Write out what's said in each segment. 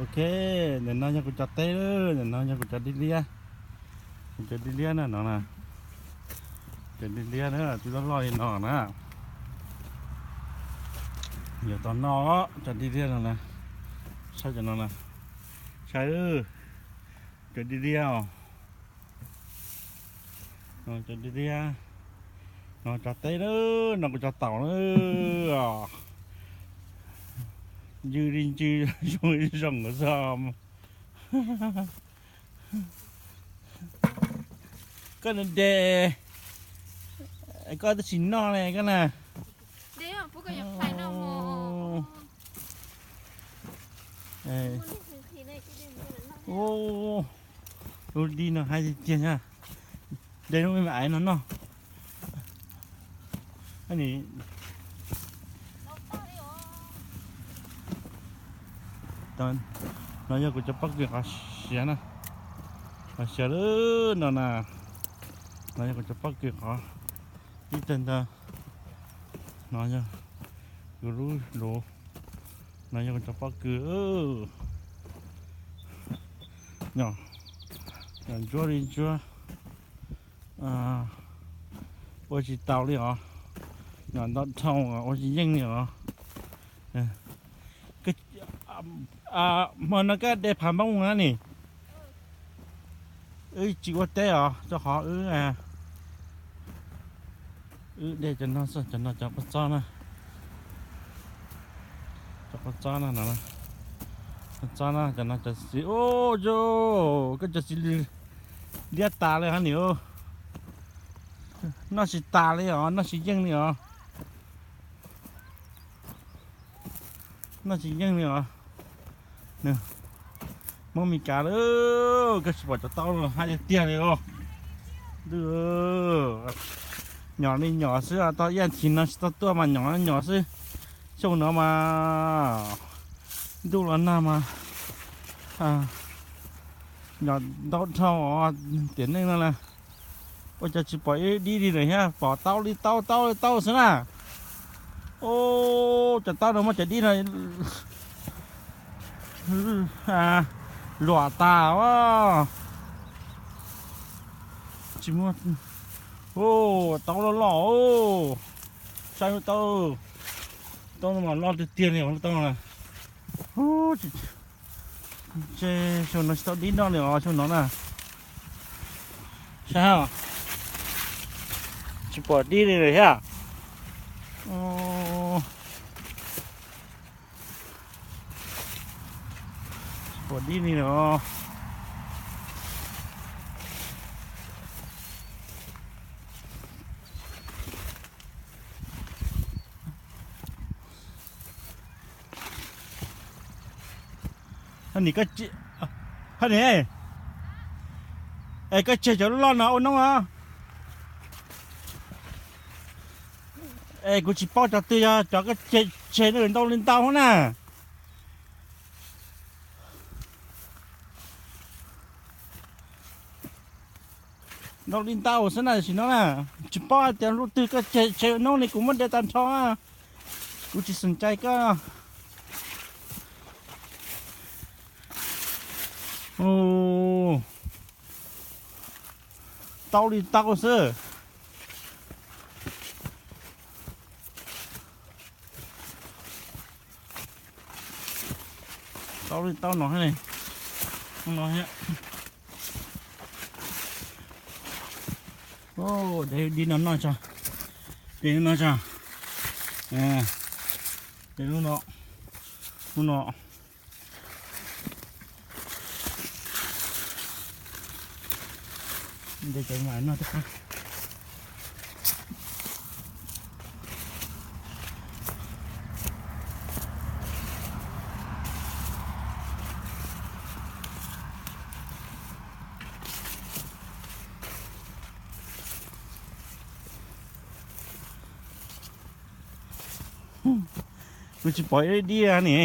Ok, ntawm no yog kuv cov teb, ntawm no yog kuv cov dib liab. Kuv cov dib liab na no na. Cov dib liab na twb loj loj li no na. Yuav tau noj cov dib liab no na. Saib cov no na. Saib, cov dib liab os. Cov dib liab. No cov teb na, no kuv cov taum na. Ncw li ncw, zoo li zoo xwb. Koj nws de, koj twb tsis noj li koj na. Lub dib no hais tiag tiag na. De lub me me aiv no noj. No yog kuv cov pob kws qhov siav na. Qhov siav lawm no na. No yog kuv cov pob kws qhov ib tag ntawd. No yog kuv lub luv. No yog kuv cov pob kws. Nyob, nyob ntsuab li ntsuab. Ua tsis tau li os. Nyob ntau dhau ua tsis yeej li os. Hmo no koj de phav npoob na ni. Wb tsis ua teb os, rau qhov wb, wb de cov no xwb, cov no cov quav txob na. Cov quav txob no, quav txob no, cov no cov txiv, ub, koj cov txiv liab tas li hab ni. Noj tsis tas li os, noj tsis yeej li os. Noj tsis yeej li os. Muab Mes Kas lawm, koj tsis pom cov taub hab tiag tiag li os. Ntuj, nyom li nyom xwb, tau ib as thiv no tsis tau tuaj mas nyom nyom xwb. Xyoo no mas ntuj los nag mas nyom ntau dhau tiam neej no na. Ua cas tsis pom ib dib li lawm thiab, pom taub li taub, taub li taub xwb na. Ub, cov taub no muab cov dib no luam tas. Tsis muaj, taub loj loj. Saib lub taub, taub no mas loj tiag tiag li os, lub taub no. Tse, xyoo no tsis tau dib noj li os xyoo no na. Saib, tsis pom dib li lawm thiab. Tsis pom dib li os. Hab ni, hab ni, es koj tseg cov loj no ua noob os. Es kuv tsis paub cov twg yog cov koj tseg, tseg ntau li ntau na. Ntau li ntau xwb na, tam sim no na. Tsis paub hais tias lub twg koj tseg, tseg ua noob ne, kuv muab de tag nrho. Kuv tsis xom cai koj. Taub li taub xwb. Taub li taub no, no thiab. De dib no noj tso. De no tso. De lub no, lub no. De cov mas noj tej qab. Kuv tsis pom ib dib ni.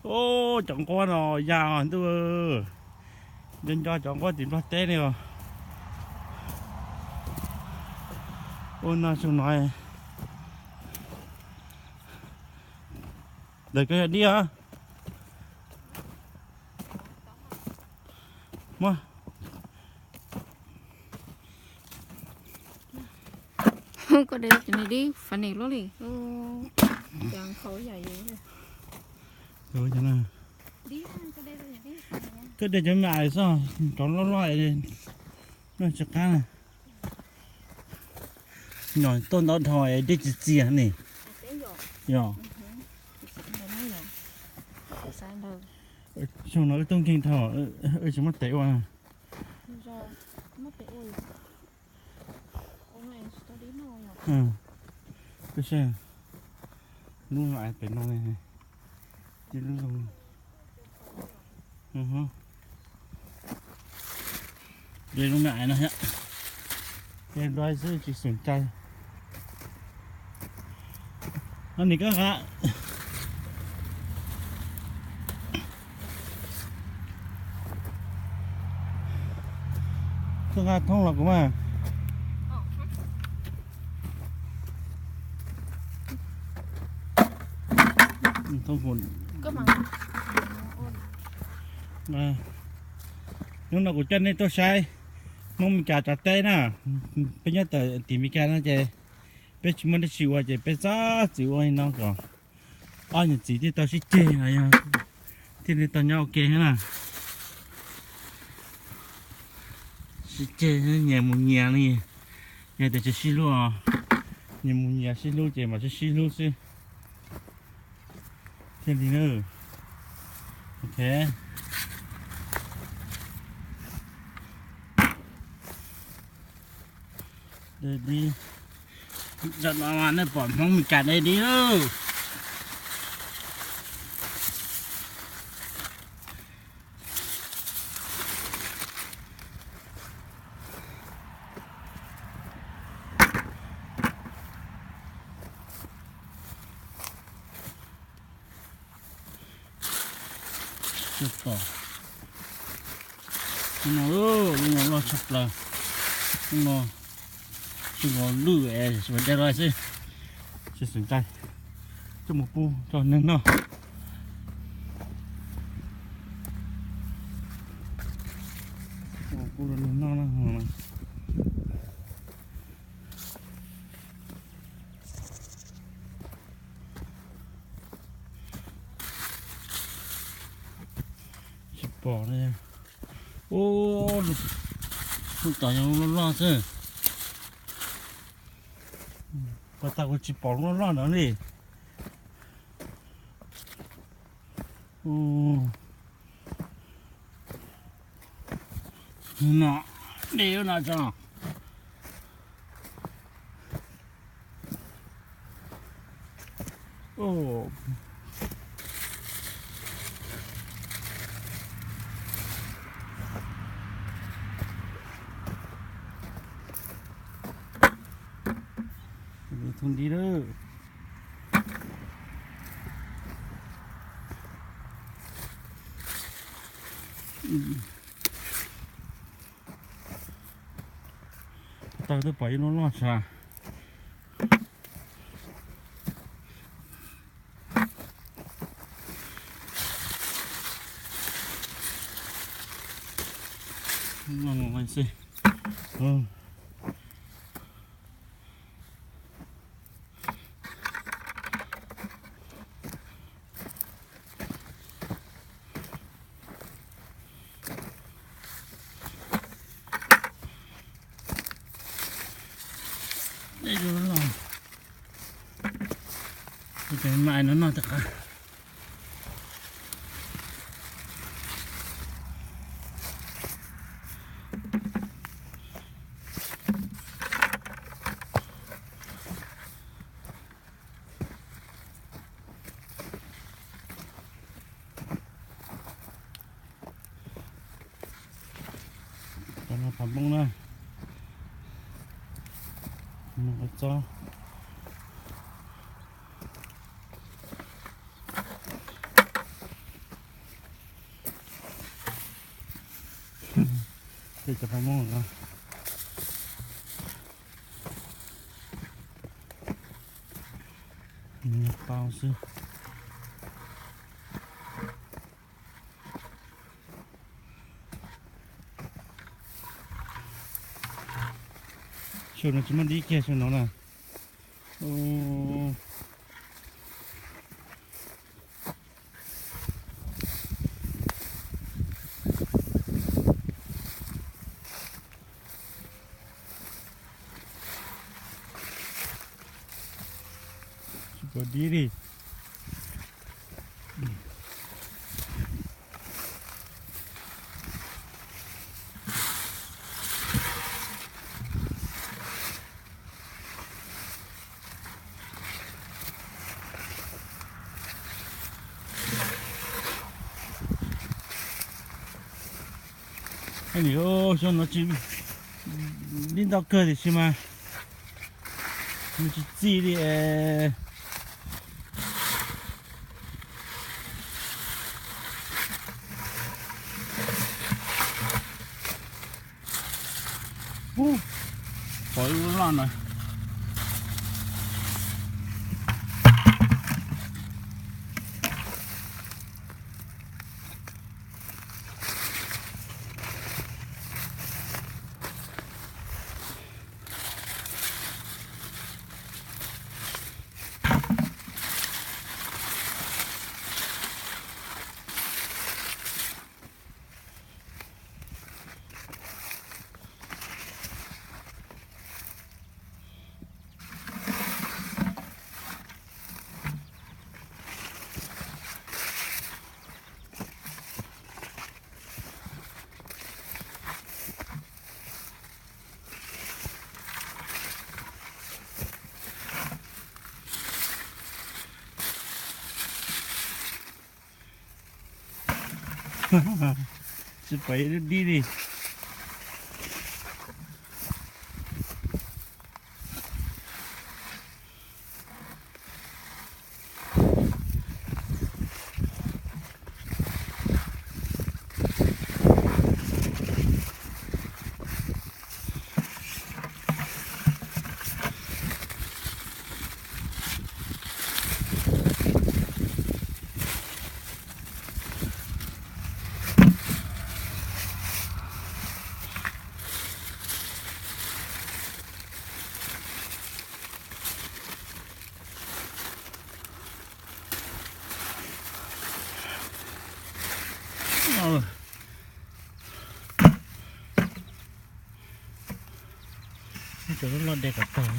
Ub, cov nquab no ya ntuj. Nco nco cov nquab tim Nplog teb li os. Ua no xyoo no. Ntawm koj yog dib os. Dib funny luaj li. Koj de cov me ais xwb, cov loj loj, noj tsis qab na. Nyom tuaj ntau dhau dej txias txias ni. Yog. Xyoo no wb tuaj nkeeg dhau, wb tsis muaj tes ua. Lub no pem no, tib lub zoo. De lub me ais no thiab, de lub xwb tsis xum cai. No nim koj nqa, koj nqa thoob los kuv mas. Thoob kuv. Hnub no kuv coj nej tuaj saib Hmoob Mes Kas tsav teb na. Peb nyob tim Mes Kas no ces peb tsis muaj dab tsi ua ces peb txhob txwm ua li no kom ob niam txiv thiaj tau sib ceg los yog thiaj li tau nyob ua ke thiab na. Sib ceg nyias mus nyias li, yog tias tsis sib hlub os, nyias mus nyias sib hlub ces mam sib sib hlub xwb thiaj li na. Ok. De dib, zaum no nej pom Hmoob Mes Kas de dib lawm. Tsis pom. Lub no, lub no loj tshaj plaws. Lub no tsis nkaus lwj es de los xwb. Tsis xum cai, coj mus pub rau neeg noj. Coj mus pub rau neeg noj na. Tsis pom li. Ub, lub tom yog lub loj loj xwb. Pas tas kuv tsis pom lub loj loj ntawd li. No, de no tso. Thoob dib lawm. Tau twb pom ib lub loj tshaj. Cov me ais no noj tas qab. Cov no phav Hmoob na, no qhov txob. Tej cov phav Hmoob no, nws tau xwb. Xyoo no tsis muaj dib kiag xyoo no na. Ub, tsis pom dib li. Nim xyoo no tsis, dib ntau kawg tiam sis mas nws tsis txi li. Ub, pom ib lub loj no. Tsis pom ib lub dib li. Cov loj loj de kom tag.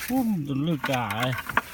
Ub, tus lwj kam.